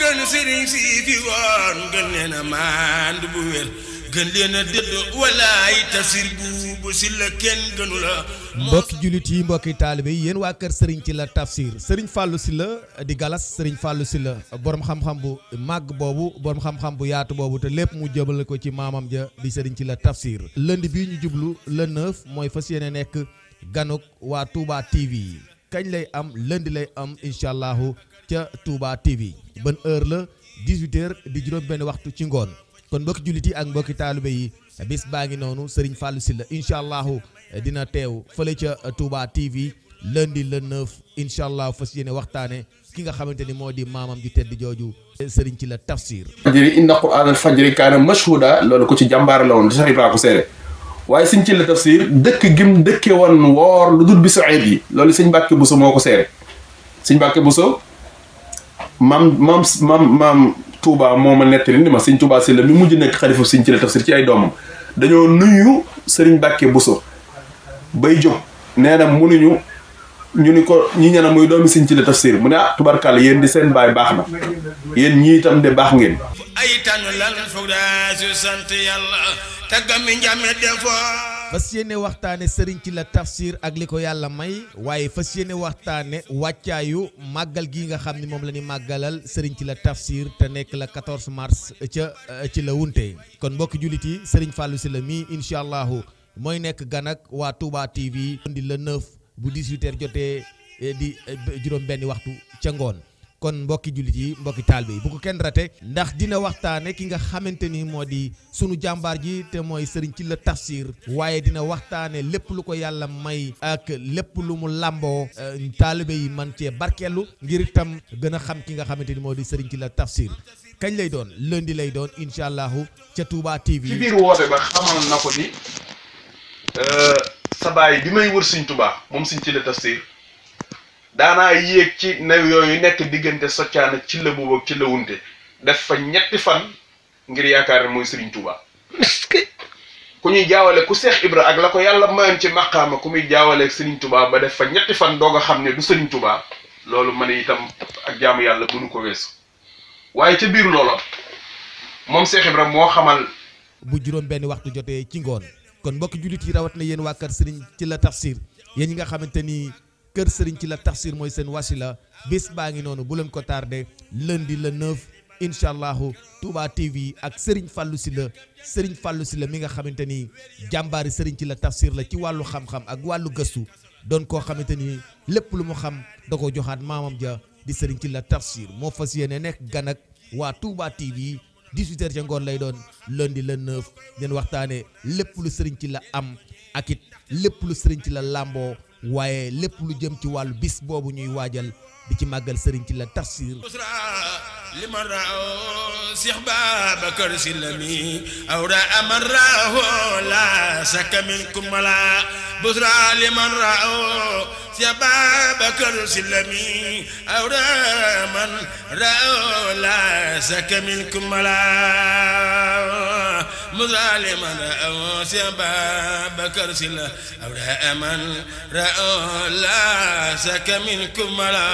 gën sëriñ si fi woon gën leen a maandu bu wér gën leen a dëdd walaay tafsir bu si la kenn gënu la. mbokki jullit yi mbokki taalibe yi yéen waa kër Serigne Sylla Tafsir Serigne Fallou Sylla di galas Serigne Fallou Sylla borom xam-xam bu màgg boobu borom xam-xam bu yaatu boobu te lépp mu jëbal ko ci maamam ja di Serigne Sylla Tafsir lundi bii ñu jublu le 9 mooy fas yéene nekk ganuk waa Touba TV kañ lay am lundi lay am incha allahu ca Touba TV ban heure la 18h di juróom benn waxtu ci ngoon kon mbokki jullit yi ak mbokki taalibe yi bis baa ngi noonu Serigne Fallou Sylla incha allahu dina teew fële ca Touba TV lundi le 9 incha allah fas yéene waxtaane ki nga xamante ni moo di maamam ju tedd jooju Serigne Sylla Tafsir. fajri inna qur'aan al fajri kaana mashhuuda loolu ko ci jàmbaar la woon Cheikh Ibrahima ko seere waaye Serigne Sylla Tafsir dëkk gim dëkke woon woor lu dul bisu eid yi loolu Serigne Mbacke Bousso moo ko seere Serigne Mbacke Bousso maam Touba moo ma nettali ni ma Serigne Touba Sylla mi mujj nekk xalifa Serigne Sylla Tafsir ci ay doomam dañoo nuyu Serigne Mbacke Bousso bay jóg nee na munuñu ñu ni ko ñi ñana muy doomi Serigne Sylla Tafsir mu ne ah tubarkàlla yéen di seen baay baax na yéen ñii itam de baax ngeen ay tànn lan foog daa su sant yàlla taggami njàmme defo fas yéene waxtaane Serigne Sylla Tafsir ak li ko yàlla may waaye fas yéene waxtaane wàccaayu màggal gi nga xam ni moom la ñu màggalal Serigne Sylla Tafsir te nekk la 14 mars ci la wunte kon mbokki jullit yi Serigne Fallou Sylla mii incha allahu mooy nekk gan ak waa Touba TV di le 9 bu 18h jotee di juróom benni waxtu ca ngoon kon mbokki jullit yi mbokki taalibe yi bu ko kenn rate ndax dina waxtaane ki nga xamante ni moo di sunu jàmbaar ji te mooy Serigne Sylla Tafsir waaye dina waxtaane lépp lu ko yàlla may ak lépp lu mu làmboo taalibe yi man cee barkeelu ngir itam gën a xam ki nga xamante ni moo di Serigne Sylla Tafsir kañ lay doon lundi lay doon incha allahu ca Touba TV. ci biir woote ba xamal na ko ni sa baay bi may wër Serigne Touba moom Serigne Sylla Tafsir daanaa yéeg ci new yooyu nekk diggante soccaan ak ci la boobu ak ci la wunte def fa ñetti fan ngir yaakaar ne mooy Serigne Touba ku ñuy jaawale ku Seex Ibra ak la ko yàlla mayoon ci maqaama ku muy jaawale ak Serigne Touba ba def fa ñetti fan doog a xam ne du Serigne Touba loolu ma ne itam ak jaamu yàlla mënu ko weesu waaye ca biir loola moom Seex Ibra moo xamal bu juróom benn waxtu jotee ci ngoon kon mbokki jullit yi rawat na yéen waa kër Serigne Sylla Tafsir yéen ñi nga xamante ni kër Serigne Sylla Tafsir mooy seen wasila bés baa ngi noonu bu leen ko tardé lundi le 9 incha allahu Touba TV ak Serigne Fallou Sylla mi nga xamante ni jàmbaari Serigne Sylla Tafsir la ci wàllu xam-xam ak wàllu gëstu doon koo xamante ni lépp lu mu xam da ko joxaat maamam ja di Serigne Sylla Tafsir moo fas yéene nekk gan ak waa Touba TV 18h ca ngoon lay doon lundi le 9 ngeen waxtaane lépp lu Serigne Sylla am ak it lépp lu Serigne Sylla làmboo waaye lépp lu jëm ci wàllu bis boobu ñuy waajal di ci màggal Serigne Sylla Tafsir liman raaw Cheikh Babacar Sylla mi awra aman raaw la sakka minkum mala busra liman raaw Cheikh Babacar Sylla mi awra aman raaw la sakka minkum mala busra liman raaw Cheikh Babacar Sylla awra aman raaw la sakka minkum mala